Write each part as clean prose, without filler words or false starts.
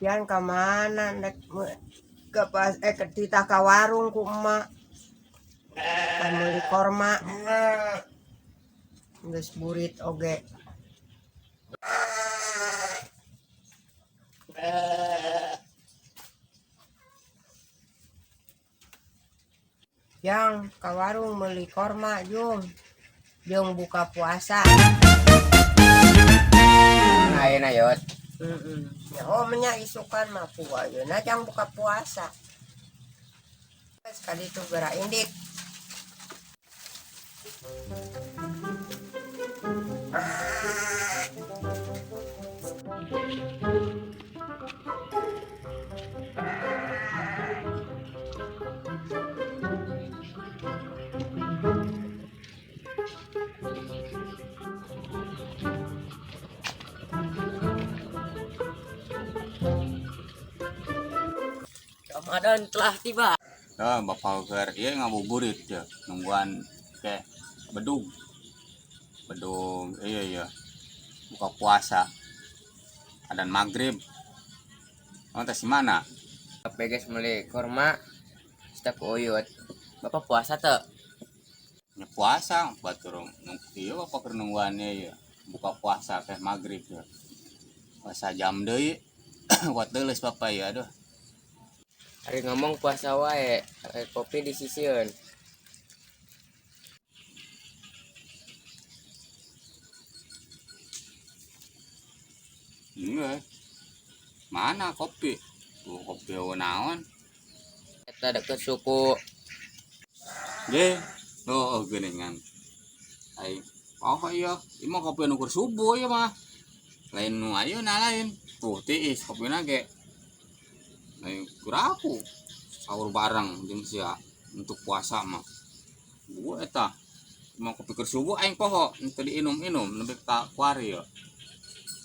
Pian ka mana nek ke pas ke titah ka warung ku emak. Pan meuli korma. Geus burit oge. Yang ka warung meuli korma jung. Jeung buka puasa. Nah, ayeuna yot. Heeh. Ya oh nya isukan mah ayeuna jang buka puasa. Sekali itu gerak indik. Ramadan telah tiba. Ya, bapak keur ieu ngabuburit ya, nungguan ke bedug. Bedug iya iya. Buka puasa. Adan maghrib. Oh, teh si mana? Beges meuli korma setiap uyut. Bapak puasa teu? Nya puasa batur ieu bapak keur nungguan ieu. Buka puasa teh maghrib ya. Puasa jam deui. Kuat leuleus bapak ya aduh. Ari ngomong puasa wae, ari kopi disisieun. Enggak. Mana kopi? Tuh kopi naon? Eta deket suku. Ge. Oh, geuningan. Ai, oh iya, ieu mah kopi nu keur subuh ieu mah. Lain nu ayeuna lain. Tuh tiis kopina ge. Lain aku sahur bareng jeung sia untuk puasa mah. Gua eta mau kopi keur subuh aing poho teu diinum-inum nepi ka kuari ya.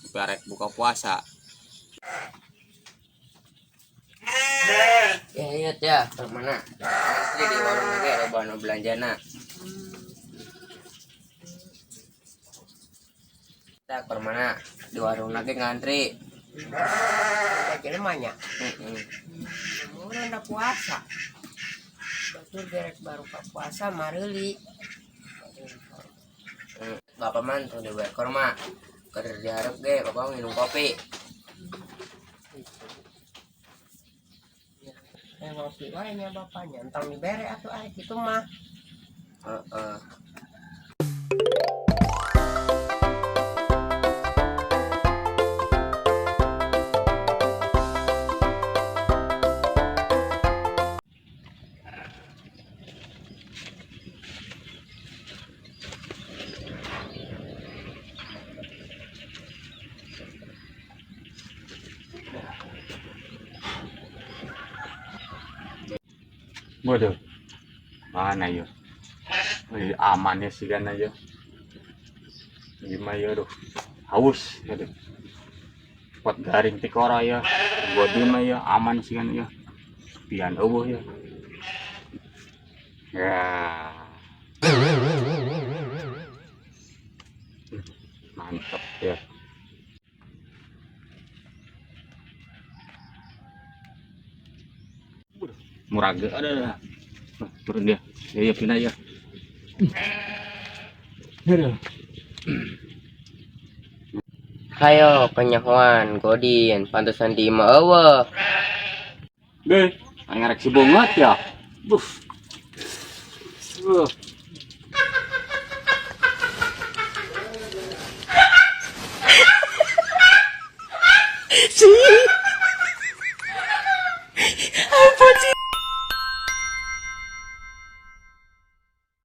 Nepi arek buka puasa. Ya ingat ya, ke mana? Asli di warung ge loba nu belanjana. Kita ke mana? Di warung lagi ngantri. Udah jelema nya. Heeh. Urang da puasa. Batur gerek baru ka puasa mareuli. Bapak man tuh dibayar korma. Keur diharap ge bapak minum kopi. Ngopi wae nya bapaknya entong dibere atuh ah kitu mah. Heeh. Waduh. Mana ya? Wih, aman ya sih kan aja. Gimana ya aduh. Haus aduh. Kuat garing tikora ya. Gua dima ya aman sih kan ya. Pian eueuh ya. Ya. Mantap ya. Murah ge ada ada. Turun dia. Ya, ya pindah ya. Aduh. Hayo kanyahoan Godin, pantesan di imah eueuh. Deh, aing ngarek si bongat ya. Buf.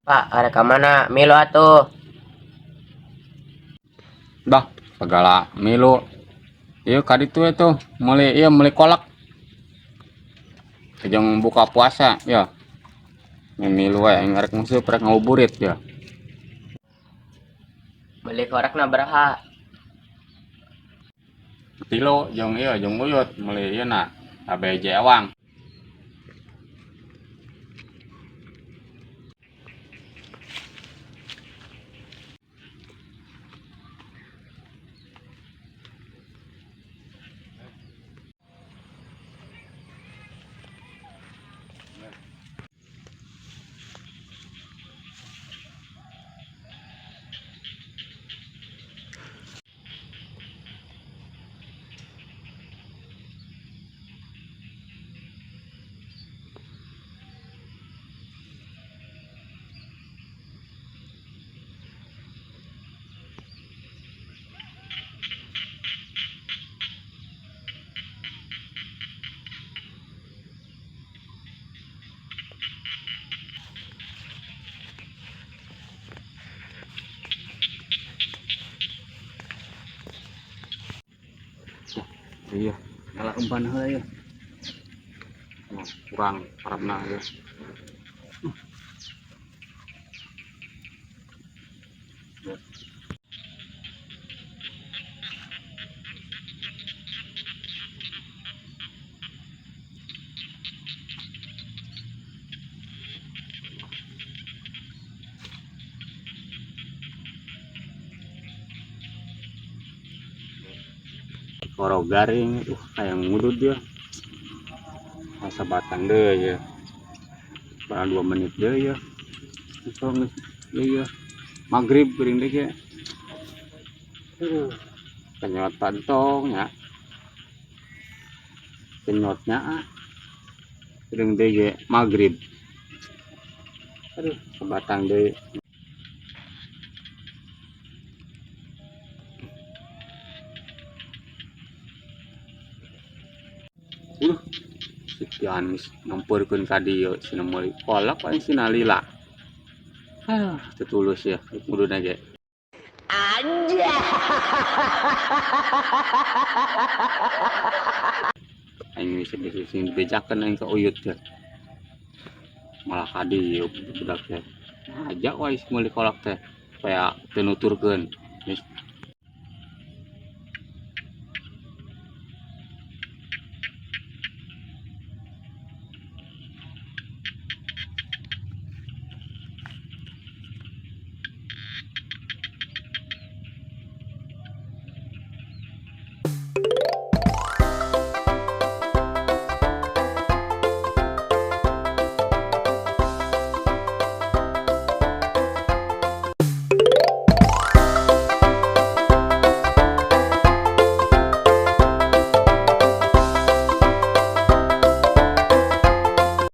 Pak, arek ka mana? Milu atuh. Dah, segala milu. Ieu ka ditu itu, meuli ieu meuli kolak. Jeung buka puasa ya. Milu wae aing rek musuh rek ngabuburit ya. Beli korakna baraha? Tilo jeung ieu jeung uyut meuli ieu na ABJ ewang. Iya, nyala umpan heula ya. Oh, kurang parabna ya. Koro garing, kayak ngudut dia. Masa batang deh ya. Barang 2 menit deh ya. Itu geus ya. Maghrib geuring deh ge. Aduh, kenyot pantong ya. Kenyotnya ah. Geuring deh ge maghrib. Aduh, sebatang deh. Si Pianis nyamperkeun ka dieu cenah meuli kolak paling sina lila. Aduh, teu tulus ya kuduna ge. Anjay. Aing geus sing dibejakeun aing ka Uyut teh. Malah ka dieu budak teh. Aja wae meuli kolak teh supaya teu nuturkeun. Geus